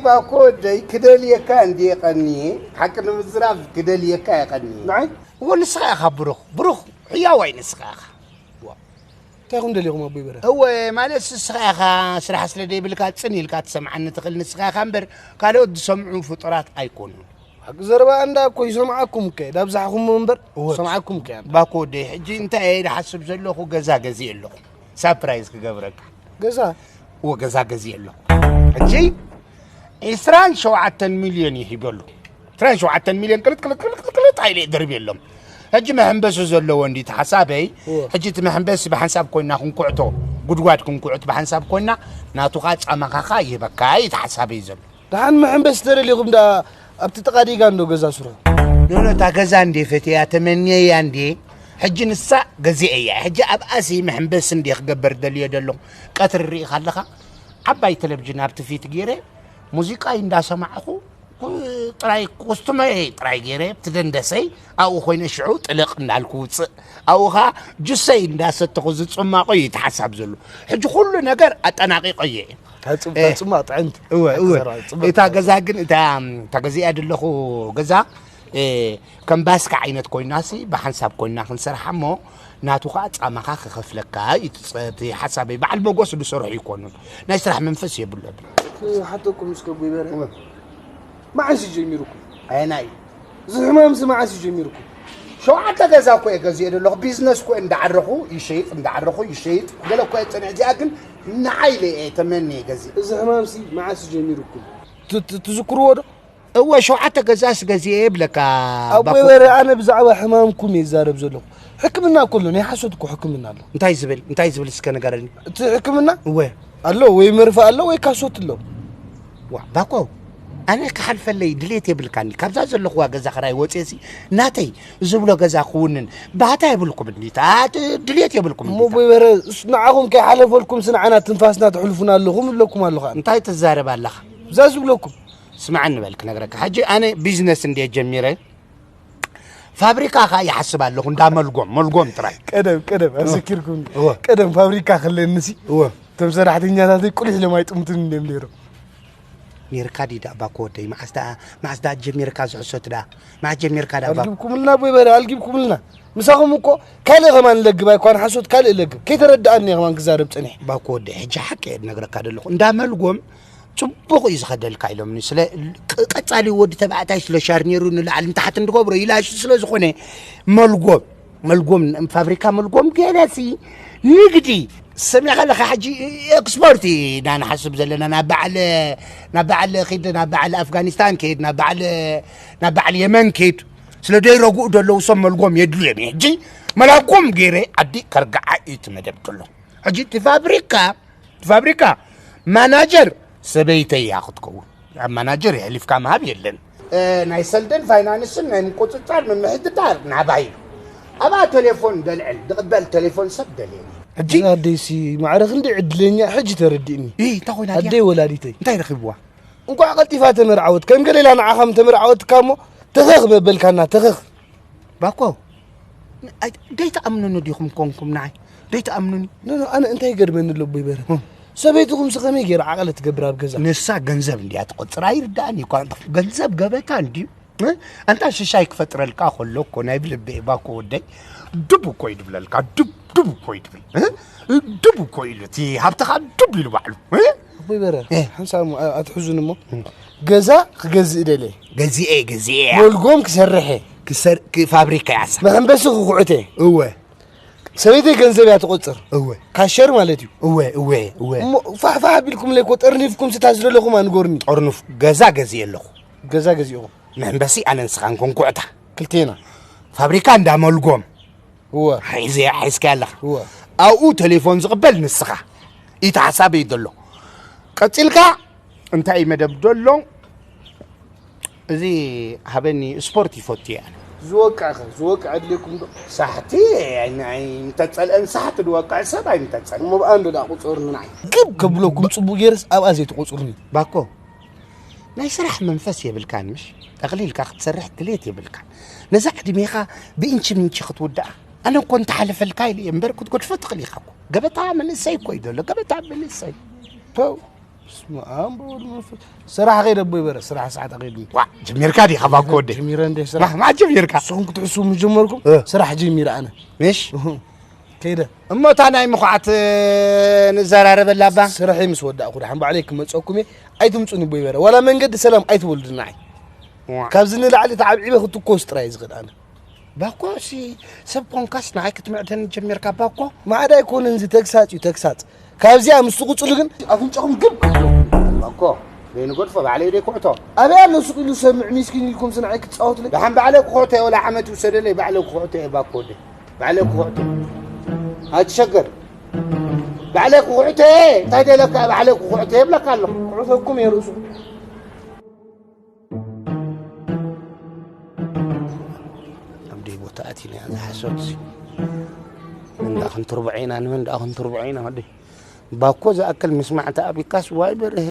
ባኮ ወደይ ክደልየካ እንድየ ቀንየ፣ ሓቂ ንምዝራብ ክደልየካ እየ ቀንየ። ንዓይ? እዎ ንስኻ ኢኻ ብሩኽ፣ ብሩኽ ሕያዋይ ንስኻ ኢኻ። እንታይ ኢኹም ደሊኹም ኣቦይ በረ? እወ ማለት ንስኻ ኢኻ፣ ስራሕ ስለ ደይብልካ ጽን ኢልካ ትሰምዓኒ ትኽእል ንስኻ ኢኻ እምበር ካልኦት ዝሰምዑ ፍጡራት ኣይኮኑን። ሓቂ ዘረባ እንዳ እኮ ይሰምዓኩም እከ ዳብዛሕኹም እምበር እወ። ይሰምዓኩም እከ። ባኮ ወደይ ሕጂ እንታይ እየ ዝሓስብ ዘለኹ፣ ገዛ ገዚእ ኣለኹ። ሳፕራይዝ ክገብረካ። ገዛ? እወ ገዛ ገዚእ ኣለኹ። ሕጂ ዕስራን ሸውዓተን ሚልዮን ይሂበሉ። ዕስራን ሸውዓተን ሚልዮን ቅልጥ ቅልጥ ቅልጥ ቅልጥ ኣይለ ደርብየሎም። ሕጂ መሐንበሲ ዘለዎ እንዲ ተሓሳበይ እወ። ሕጂ እቲ መሐንበሲ ብሓንሳብ ኮይና ክንኩዕቶ ጉድጓድ ክንኩዕት ብሓንሳብ ኮይና ናቱኻ ጻማኻኻ ይህበካ እዩ ተሓሳበይ ዘሎ። ደሓን መሐንበሲ ተደሊኹም ዳ ኣብቲ ጥቓ ዲጋ እንዶ ገዛ ስርሑ። ኖኖ እታ ገዛ እንዴ ፈትያ ተመንየያ እንዴ ሕጂ ንሳ ገዚአ እያ። ሕጂ ኣብኣሲ መሐንበሲ እንዴ ክገበር ደልዮ ደለኹ። ቀትሪ ርኢኻ ኣለኻ ዓባይ ቴሌቪዥን ኣብቲ ፊት ገይረ ሙዚቃይ እንዳሰማዕኹ ጥራይ ኮስቱመይ ጥራይ ገይረ ብቲ ደንደሰይ ኣብኡ ኮይነ ሽዑ ጥልቕ እንዳልኩ ውፅእ ኣብኡ ኸዓ ጁሰይ እንዳሰተኹ ዝፅማቖ እዩ እቲ ሓሳብ ዘሎ። ሕጂ ኩሉ ነገር ኣጠናቒቐዮ እየ። ታጽም ታጽማ ጥዕምቲ እወ እወ እታ ገዛ ግን እታ እታ ገዚኣ ዘለኹ ገዛ ከም ባስካ ዓይነት ኮይናሲ ብሓንሳብ ኮይና ክንሰርሓ እሞ ናቱ ከዓ ፃማኻ ክኸፍለካ እዩ እቲ ሓሳበይ። በዓል መጎስ ዝሰርሑ ይኮኑን ናይ ስራሕ መንፈስ የብሎምን። ሓተኩም እስከ ጉይበረ መዓስ ጀሚርኩም? ኣየናይ እዚ ሕማምሲ መዓስ ጀሚርኩም? ሸውዓተ ገዛ እኮ እየ ገዚኤ ዘለኹ። ቢዝነስ እኮ እንዳዓረኹ ይሸይጥ እንዳዓረኹ ይሸይጥ ገለ እኮ እየ ፀኒሐ። እዚኣ ግን ንዓይ ኢለ እየ ተመንየ ገዚኤ። እዚ ሕማምሲ መዓስ ጀሚርኩም? ትዝክርዎ ዶ? እወ ሸውዓተ ገዛስ ገዚኤ እየ እብለካ። ኣቦይ በረ ኣነ ብዛዕባ ሕማምኩም እየ ዝዛረብ ዘለኹ። ሕክምና እኮ ኣሎ፣ ናይ ሓሶት እኮ ሕክምና ኣሎ። እንታይ ዝብል እንታይ ዝብል እስከ ንገረኒ። እቲ ሕክምና እወ ኣሎ ወይ መርፌ ኣሎ ወይ ካሶት ኣሎ። ዋ ባኮ ኣነ ክሓልፈለይ ድሌት የብልካኒ። ካብዛ ዘለኹዋ ገዛ ኽራይ ወፅየሲ ናተይ ዝብሎ ገዛ ክውንን ባህታ የብልኩም እንዲ ድሌት የብልኩም። እሞ ቦይ በረ ንዓኹም ከይሓለፈልኩም ስንዓና ትንፋስና ትሕልፉና ኣለኹም እብለኩም ኣለኹ። እንታይ ትዛረብ ኣለኻ? እዛ ዝብለኩም ስምዓኒ በል ክነግረካ። ሕጂ ኣነ ቢዝነስ እንድየ ጀሚረ ፋብሪካ ከኣ ይሓስብ ኣለኹ እንዳ መልጎም መልጎም ጥራይ። ቀደም ቀደም ኣዘኪርኩምኒ። እወ። ቀደም ፋብሪካ ከለኒ ሲ እወ። እቶም ሰራሕተኛታተይ ቁሊሕ ኢሎም ኣይጥምቱን እንድዮም ነይሮም። ኔርካ ድዩ ደኣ ባኮ ወደይ? መዓስ ደኣ መዓስ ደኣ ጀሚርካ እዚ ሕሶት ደኣ? መዓስ ጀሚርካ ደኣ ባኮ? ኣልጊብኩምልና ኣቦይ በርሀ ኣልጊብኩምልና። ምሳኹም እኮ ካልእ ከማን እለግብ ኣይኳን ሓሶት ካልእ እለግብ። ከይተረድኣኒ እየ ከማን ክዛረብ ጸኒሐ። ባኮ ወደይ ሕጂ ሓቂ እየ ዝነግረካ ዘለኹ። እንዳ መልጎም ጽቡቕ እዩ ዝኸደልካ ኢሎምኒ። ስለ ቀጻሊ ወዲ ተባዕታይ ስለ ሻርኔሩ ንላዕሊ ንታሕቲ እንድገብሮ ይላሽ ስለ ዝኾነ መልጎም መልጎም ፋብሪካ መልጎም ገለሲ ንግዲ ሰሚኻ ለኻ ሕጂ ኤክስፖርት ኢና ንሓስብ ዘለና ናብ በዓል ናብ በዓል ኪድ ናብ በዓል ኣፍጋኒስታን ኪድ ናብ በዓል ናብ በዓል የመን ኪድ ስለ ደይረግኡ ደለዉ ሰብ መልጎም የድልዮም እዩ ሕጂ መላጎም ገይረ ዓዲ ከርግዓ እዩ እቲ መደብ ደሎ ሕጂ እቲ ፋብሪካ ፋብሪካ ማናጀር ሰበይተይ እያ ክትከውን። ኣብ ማናጀር የሕሊፍካ ምሃብ የለን። ናይ ሰልደን ፋይናንስን ናይ ምቁፅፃር ምምሕድዳር ናባይ እዩ። ኣብኣ ቴሌፎን ደልዕል ድቕበል ቴሌፎን ሰብ ደልየኒ። ሕጂ እዛ ኣደይሲ ማዕረ ክንደይ ዕድለኛ ሕጂ ተረዲእኒ። ይ እንታይ ኮይና ድያ? ኣደይ ወላዲተይ እንታይ ረኺብዋ? እንኳዕ ቀልጢፋ ተመርዓወት ከም ገሌላ ንዓኻ ምተመርዓወትካ እሞ ተኸኽ መበልካና ተኸኽ። ባኮ ደይትኣምኑኒ ዲኹም ኮንኩም ንዓይ ደይትኣምኑኒ ኖኖ ኣነ እንታይ ይገርመኒ ኣሎ ኣቦይ በርሀ ሰበይትኹምሲ ከመይ ገይራ ዓቐለ ትገብር ኣብ ገዛ ንሳ ገንዘብ እንድያ ትቆፅር ኣይርዳእን እዩ ገንዘብ ገበታ እንድዩ ኣንታ ሽሻይ ክፈጥረልካ ከሎ እኮ ናይ ብልቢ ባኮ ወደይ ድብ እኮ እዩ ድብለልካ ድብ ድብ እኮ እዩ ድብል ድብ እኮ ኢሉ እቲ ሃብትኻ ድብ ኢሉ ባዕሉ ኣቦይ በርሀ ሓንሳብ ኣትሕዙን እሞ ገዛ ክገዝእ ደልየ ገዚኤ ገዚኤ እያ። ሞልጎም ክሰርሕ እየ። ክሰር ክ- ፋብሪካ እያ እሳ። መሐንበሲ ክኹዕት እየ። እወ ሰበይተይ ገንዘብ እያ ትቆፅር። እወ ካሸር ማለት እዩ። እወ እወ እወ እሞ ፋሕፋሕ ኣቢልኩም ለይኮ ጠርኒፍኩም ስታ ዝደለኹም ኣንጎርኒ። ጠርኑፍ ገዛ ገዚኤ ኣለኹ። ገዛ ገዚእኹም። መሐንበሲ ኣነን ስኻን ኮንኩዕታ። ክልቴና። ፋብሪካ እንዳ ሞልጎም። እወ። ሒዝያ ሒዝካያ ኣለኻ። እወ። ኣብኡ ቴሌፎን ዝቕበል ንስኻ። ኢቲ ሓሳበይ ዘሎ። ቀጺልካ እንታይ እዩ መደብ ዘሎ? እዚ ሃበኒ ስፖርት ይፈቱ እየ ኣነ። ዝወቅዕ ኸ ዝወቅዕ ኣድልየኩም ዶ? ሳሕቲ ኣይምተፀልአን ሳሕቲ ዝወቅዕ ሰብ ኣይምተፀልአን። እሞ ብኣ እንዶ ደኣ ቁፀሩኒ ንዓይ። ግብ ከብለኩም ፅቡቅ ገይረስ ኣብኣ ዘይትቆፅሩኒ። ባኮ ናይ ስራሕ መንፈስ የብልካን ምሽ? ጠቕሊልካ ክትሰርሕ ድሌት የብልካን። ነዛ ዕድሜኻ ብኢንቺ ምንቺ ክትውድኣ ኣነ እኮ እንተሓለፈልካ ኢለ እየ እምበር ክትገድፎ ትኽእል ኢኻ እኮ። ገበታ መንእሰይ እኮ እዩ ዘሎ ገበታ መንእሰይ። ፖው። ስማ ኣምቦ ወልመፈ ስራሕ ከይደ ኣቦይ በረ ስራሕ ሰዓት ከይዱ። ዋ፣ ጀሚርካ ዲኻ ባኮ ወደይ? ጀሚረ እንደ ስራሕ። ማማ ጀሚርካ? ንስኹም ክትሕስቡ ምስ ጀመርኩም እ። ስራሕ ጀሚረ ኣነ። ምሽ? እሁ። ከይደ። እሞ እታ ናይ ምኹዓት ንዘራረበላ እባ? ስራሐይ ምስ ወዳእኩ ደሓን ባዕለይ ክመፀኩም እየ። ኣይትምፁኒ ኣቦይ በረ። ዋላ መንገዲ ሰላም ኣይትበሉ ድናዓይ። ዋ። ካብዚ ንላዕሊ ተዓብዒበ ክትኮስ ጥራይ ዝኽእል ኣነ። ባኮ፣ ሲ-፣ ሰብ ኮንካስ ንዓይ ክትምዕደኒ ጀሚርካ ባኮ? ማዕዳ ኣይኮነን፣ እዚ ተግሳጽ እዩ፣ ተግሳጽ። ካብዚኣ ምስ ትቕጽሉ ግን ኣፍንጫኹም ግብ ክትብሉ። ባኮ፣ ዘይንገድፎ ባዕለይ ደይ ኩዕቶ። ኣበይ ኣሎ ሱቕ ኢሉ ሰምዕ ሚስኪን ኢልኩም ስንዓይ ክትጻወትለይ? ደሓን ባዕለይ ክኹዕቶ እየ፣ ወላ ዓመት ይውሰደለይ፣ ባዕለይ ክኹዕቶ እየ ባኮ ወደይ። ባዕለይ ክኹዕቶ። ኣይትሸገር። ባዕለይ ክኹዕቶ እየ፣ እንታይ ደለካ ባዕለይ ክኹዕቶ እየ እብለካ ኣለኹ። ክዑተኩም እየ ርእሱ። ኣብ ደይ ቦታ ኣቲና እያ ዝሓሰብሲ። መን ደኣ ክንትርብዖ ኢና፣ ንመን ደኣ ክንትርብዖ ኢና ወደይ? ባኮ ዝኣክል ምስማዕቲ ኣቢካስ ዋይ በርሀ።